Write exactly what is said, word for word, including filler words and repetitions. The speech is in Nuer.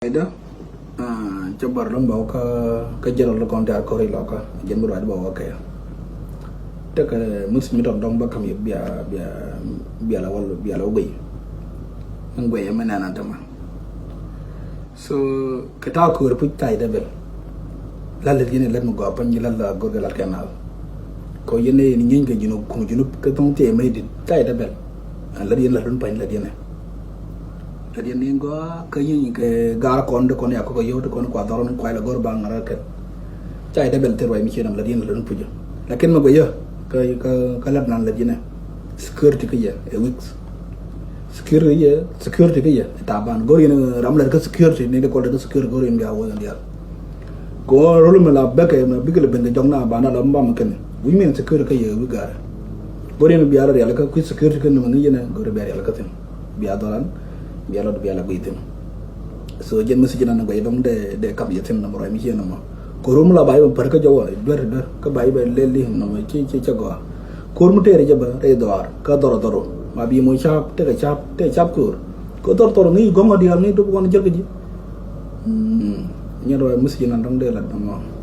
Ida, cɛ bär lɔm bä wä kä, kä jɛn rɔ lɔ kɔn diaal kɔri lɔ kä jɛn bi ruac bä wä kɛ. Tekɛ mix mi tɔk dɔŋ bä kam yɛ bia, bia, bia la wal, bia la wä guey. Ɛn guey ɛmɛ nɛn an tämɛ. So kɛ ta̱a̱ köör puc ta̱a̱ idɛ bɛl. La lät yɛn ilät mi gɔaa pany ilät la go̱r kɛ lat kɛ naath. Kɔ yɛn ni nyieeny kɛ junub kuŋ junub kɛ thoŋ tiɛɛ mɛ dit ta̱a̱ idɛ bɛl. An lät yɛn la lun pany lät yɛn ɛ. Lät yɛn ni gɔaa kä nyieeny kɛ gaar kɔn di kɔn ya kɔkɔ yio̱w di kɔn kua dhɔrɔn kua ilɛ go̱r ba ŋa̱r kɛ. Ta̱a̱ idɛ bɛl thil ruac mi ciɛ nam lät yɛn la lun puc. Lakin mɛ guɛ yɛ kä, kä, kä lät nan lät yɛn ɛ. Security kä yɛ ɛ weak. Security yɛ, security kä yɛ taban. Go̱r yɛn ram lɛt kä security ni di kɔl lɛt kä security go̱r yɛn bia wä yɛn dial. Kɔ rol mi la bɛkɛ mi bikɛ lɛ ben kɛ jɔk na ban a la mi ba mi kɛn. Wi̱c mi security kä yɛ wi̱c gar. Go̱r yɛn bia la rial kä kui̱ security kä ni ma ŋi̱ yɛn go̱r bia rial kä thin. Bia dhɔran bia la bia la guiy thin. So jɛn message nan guay dɔŋ de, de kap yɛ thin na mɔrɔ mi ciɛ na mɔ. Ko̱r mi la bay bä pär kä jɔwä duer duer kä bay bä lel di nɔmɔ ci, ci, ci gɔaa. Ko̱r mi tëër jɛ bä rɛy dhɔaar kä dhɔr dhɔr ma bi mɔ caap tekɛ caap tekɛ caap ko̱r. Kä dhɔr dhɔr ŋi̱i̱c gɔ̱ŋ diaal ŋi̱i̱c dup wan jäl kä ji̱. Mm. Nyɛ rɔ message nan dɔŋ dee la dɔŋ.